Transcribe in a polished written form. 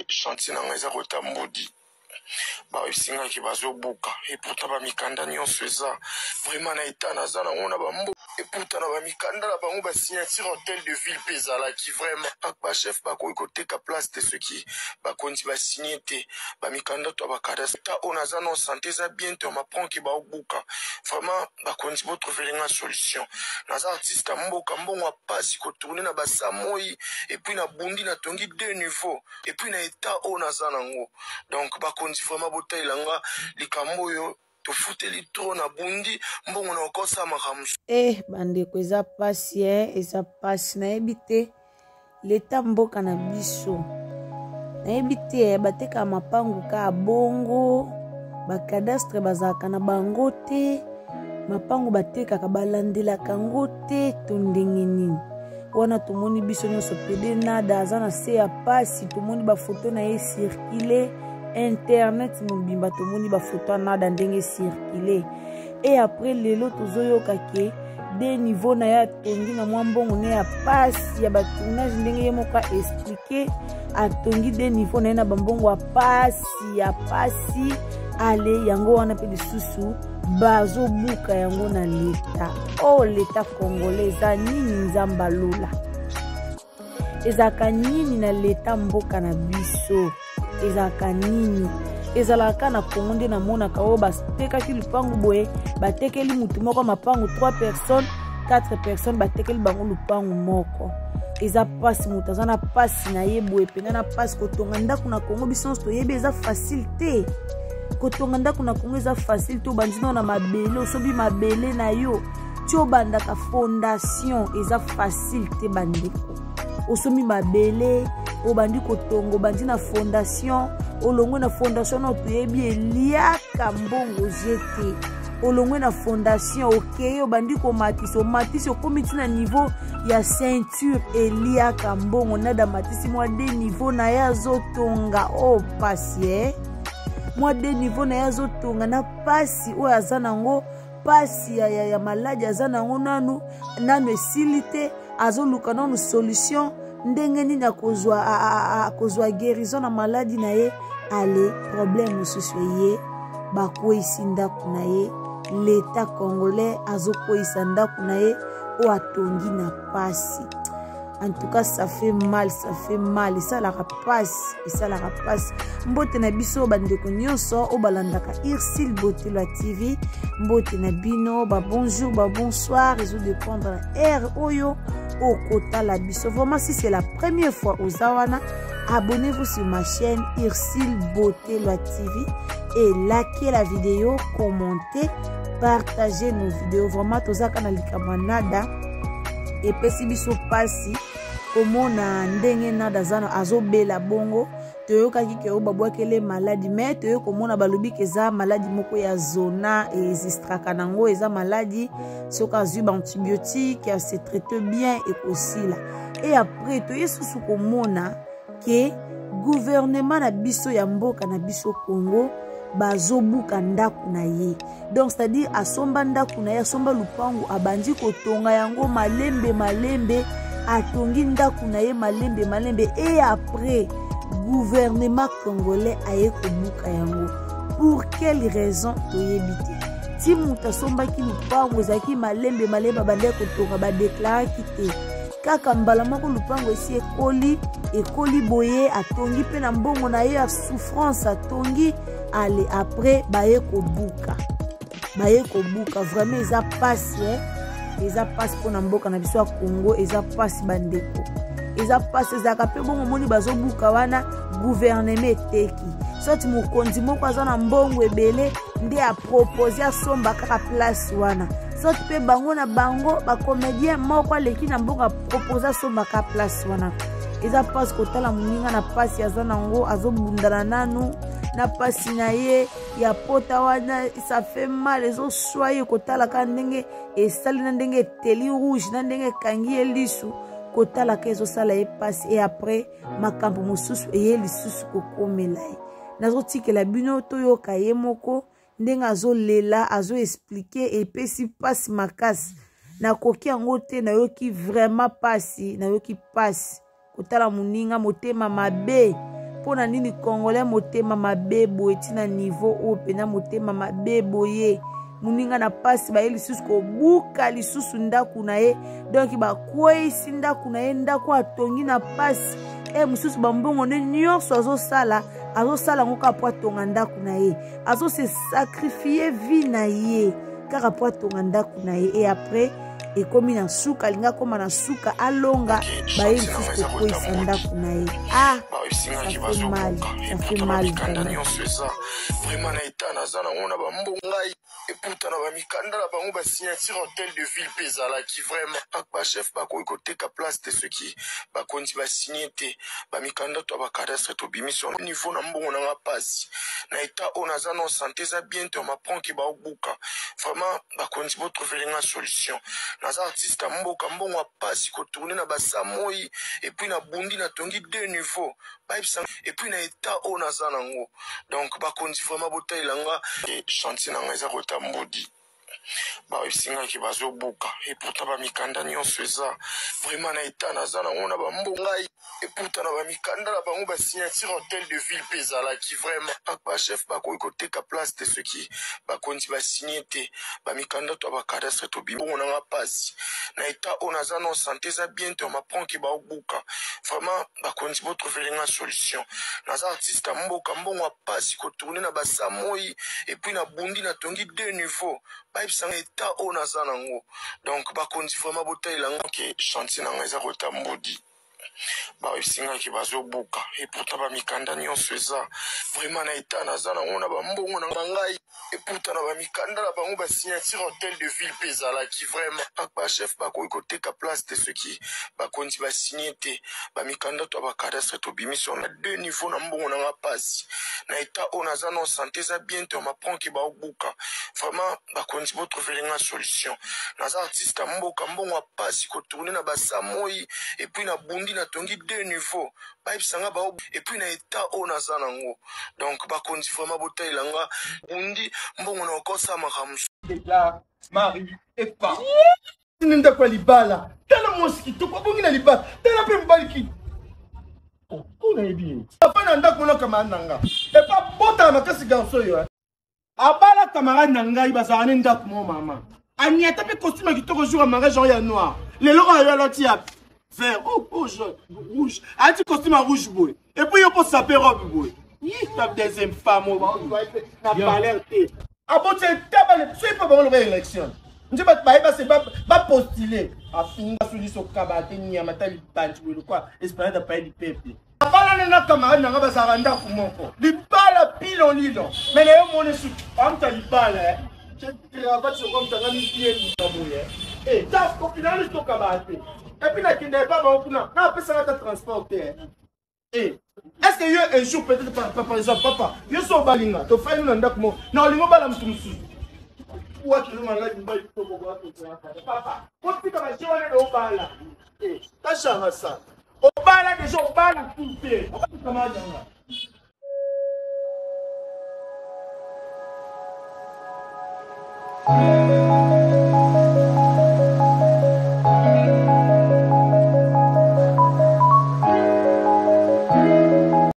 Chantier na ngai eza kota mbudi bayebisi bazobuka et pourtant bamikanda nyonso eza vraiment na état naza nango na bambo et pourtant na bamikanda na bango basignature hôtel de ville mpe ezalaki vraiment. Bachef bakoki koteka place te soki bakonzi basigne te bamikanda to ya bacadastre. Ta oyo naza no santé eza bien te, m'apprend ke baobuka. Vraiment bakonzi, botrouvele nga solution. Naza artiste ya mboka, mbongo ya pasi kotourne na basa moi et puis nabundi, natongi deux niveaux et puis na état oyo naza nango. Donc bakonzi, vraiment botalela nga likambo oyo. Tofuteli trop, nabundi mbongo na okosala makambo. Eh bandeko, eza pasi e, eza pasi. Nayebi te leta mboka na biso, nayebi te. Batekaka mapangu kaka bongo, bacadastre bazalaka na bango te, mapangu batekaka balandelaka yango te to ndenge nini? Wana tomoni biso nyonso pede Nada aza na se ya pasi. Tomoni bafoto na ye circule internet mobimba, tomoni bafoto ya Nada ndenge circule. Et après lelo tozoyoka ke de niveau na ye atongi na mwa mbongo ne ya pasi ya batournage, ndenge ye moko aexplike, atongi de niveau na ye na bambongo ya pasi ya pasi. Ale yango wana mpe lisusu bazobuka yango na leta. O oh, leta congolais, eza nini? Nzambe alola, ezalaka nini na leta mboka na biso? Ezalaka nini? Ezalaka kaka na Kongo nde namonaka oyo batekaki lupangu boye, batekeli mutu moko mapangu, 3 personnes, 4 personnes, batekeli bango lupangu moko. Eza mpasi, moto aza na mpasi na ye boye mpenza na mpasi. Kotonga ndako na Kongo, biso nyonso toyebi, eza facile te. Kotonga ndako na Kongo eza facile te. Obandi nao na mabele, osombi mabele na yo, ti obandaka fondation, eza facile te bandeko. Osombi mabele, obandi kotonga, obandi na fondation, olongwe na fondation na toyebi eliaka mbongo je te. Olongwe na fondation, okei, obandi komatisa, omatisi, okomi ntina niveau ya ceinture, eliaka mbongo. Nada matisi mwa de niveau na ye, azotonga. O oh, pasi e mwa de niveau na ye azotonga na pasi oyo aza nango, pasi ya maladi aza nango nanu nanu esili te. Azoluka nanu solution ndenge nini akozwa guérison na maladi na ye. Ale problème mosusu eye, bakweyisi ndako na ye. Leta congolais azokweyisa ndako na ye oyo atongi na pasi. En tout cas, ça fait mal, ça fait mal, esalaka pasi, esalaka pasi. Mbote na biso bandeko nyonso oyo balandaka Irsil Botelwa TV, mbote na bino, babonjour, babonsoir, ezodépendre na heure oyo okotala biso. Vraiment, si c'est la première fois oza wana, abonnez-vous sur ma chaîne Irsil Botelwa TV et likez la vidéo, commentez, partagez nos vidéos. Vraiment, tozaka na likambo ya Nada, epesi biso mpasi komona ndenge Nada aza azobela bongo. Toyokaki ke oyo babwakele maladi, me toye komona balobi ke eza maladi moko ya zona, eexistraka nango, eza maladi soki azwi baantibiotique, ase traite bien, ekosila. Et après toye susu komona ke gouvernement na biso ya mboka na biso Congo bazobuka ndako na ye. Donc c'est-à-dire asomba ndako na ye, asomba lupangu, abandi kotonga yango malembe malembe, atongi ndako na ye malembe malembe, et après gouvernement congolais aye kobuka yango. Pour quelle raison, toyebi te. Ti moto asombaki lupango, ezalaki malembe malembe, abandaki kotonga, badeklaraki te. Kaka mbala moko lupango esi ekoli, ekoli boye, atongi mpe na mbongo na ye ya souffrance, atongi. Ale après baye kobuka, baye kobuka. Vraiment eza pasi eh? Eza pasi mpona mboka na biso ya Congo, eza pasi bandeko, eza pasi. Ezalaka mpe bongo, omoni bazobuka wana, gouvernement eteki, soki mokonzi moko aza na mbongo ebele nde apropose asomba kaka place wana, soki mpe bango na bango bacomédien moko aleki na mbongo apropose asomba kaka place wana. Eza mpasi kotala moninga na mpasi aza nango, azobundana nanu na mpasi na ye ya pota wana. Ça fait mal, ezoswa ye kotalaka ndenge esali, na ndenge eteli rouge, na ndenge ekangi ye lisu, kotalaka ezosala ye mpasi. Et après makambo mosusu eye lisusu kokomela ye. Nazotikela bino toyoka ye moko ndenge azolela, azoexplike. Epesi mpasi makasi, nakoki yango te. Nayoki vraiment mpasi, nayoki mpasi kotala moninga motema mabe. Mpo na nini congolais motema mabe boye ntina niveau oyo mpena motema mabe boye? Moninga na mpasi baye lisusu kobuka lisusu ndako na ye, donk bakweyisi ndako na ye, ndako atongi na mpasi. E mosusu bambongo nde nyonso azosala, azosala yango kaka mpo atonga ndako na ye, azose sacrifie vie na ye kaka mpo atonga ndako na ye. E après ekomi na suka, alingi akóma na suka alonga, baye lisusu kokweyisa ndako na ye. Ah, ça fait mal, ça fait mal vraiment. Nyonso eza vraiment na eta naza nango na bambongo ngai eputa na bamikanda na bango, basignature hotel de ville mpe ezalaki. Vraiment, bachef bakoki koteka place te soki bakonzi basigne te. Bamikanda to ya bacadastre tobimisi wana niveau na mbongo nanga mpasi na eta oyo naza no santé eza bien te, mapronke baobuka. Vraiment, bakonzi botrouvele nga solution. Naza artiste ya mboka, mbongo ya mpasi kotourne na basa moi, epuis nabundi, natongi deux niveau, bayebisa, epuis na eta oyo naza nango. Donc bakonzi vraiment botalela nga. Chantier na nga eza kota mbudi, bayebisingaki bazobuka, eputa bamikanda nyonso eza. Vraiment, na eta naza nango na bambongo ngai eputa na bamikanda na bango, basignature hotel de ville mpe ezalaki. Vraiment, bachef bakoki koteka place te soki bakonzi basigne te. Bamikanda to ya bacadastre tobimi mbongo nanga mpasi na eta oyo naza no santé eza bien te, mapronke baobuka. Vraiment, bakonzi botrouvele nga solution. Naza artiste ya mboka, mbongo ya mpasi kotourne na basa moi, epuis nabundi, natongi deux niveau, bayebisa nga eta oyo naza nango. Donc bakonzi vraiment botalela nga. Ke chantier na nga eza kota mbudi, bayebisingaki bazobuka, eputa bamikanda nyonso eza. Vraiment, na eta naza nango na bambongo na ngai eputa na bamikanda na bango, basignature hotel de ville mpe ezalaki. Vraiment, bachef bakoki koteka place te soki bakonzi basigne te. Bamikanda to ya bacadastre tobimisi wana deux niveau na mbongo nanga mpasi na eta oyo naza no santé eza bien te, mapronke baobuka. Vraiment, bakonzi botrouvele nga solution. Naza artiste ya mboka, mbongo ya mpasi kotourne na basa moi, epuis nabundi, natongi deux niveau, bayebisa nga bao, epuis na eta oyo naza nango. Donc bakonzi vraiment botalela nga, bundi mbongo na okosala makambo. Déclare mari et femme. Ni ndako ya libala, tala mwasi kitoko abongi na libala, tala mpe mobali ki nayebi ye afa na ndako na camarade na nga epa botala makasi garçon oyo abala camarade na ngai, bazalaka ne ndako mo mama aniata mpe costume ya kitoko jour ya mariage yango ya noir. Lelo oyo alati ya vert, oh, oh, jaune, rouge, alati costume ya rouge boye, epuis yo mpo sape robe boye ta deuxième femme oyo na valeur te, aboti etabale soki mpo bango loba élection nde bato bayeba se bapostule, afinga soki sokaba te nyama ta lipanzi boye lokwa espérance apaye du peuple. Abalana na camarade nanga, bazalaka ndako moko, libala pilon lilo me na yo moni suki amuta libala cravate soko mutanga mibie na boye e taf kofinali tokaba te, epuis nakenda epa bango kuna na apesaka ata transport te. Eh, est-ce que yo un jour peut-être par, par, par exemple papa yo so obalinga tofandi na ndako moko na olingi obala moto mosusu papa kotika baje wana na obala tashanga sa obala deja obala tu te obakamanyanga.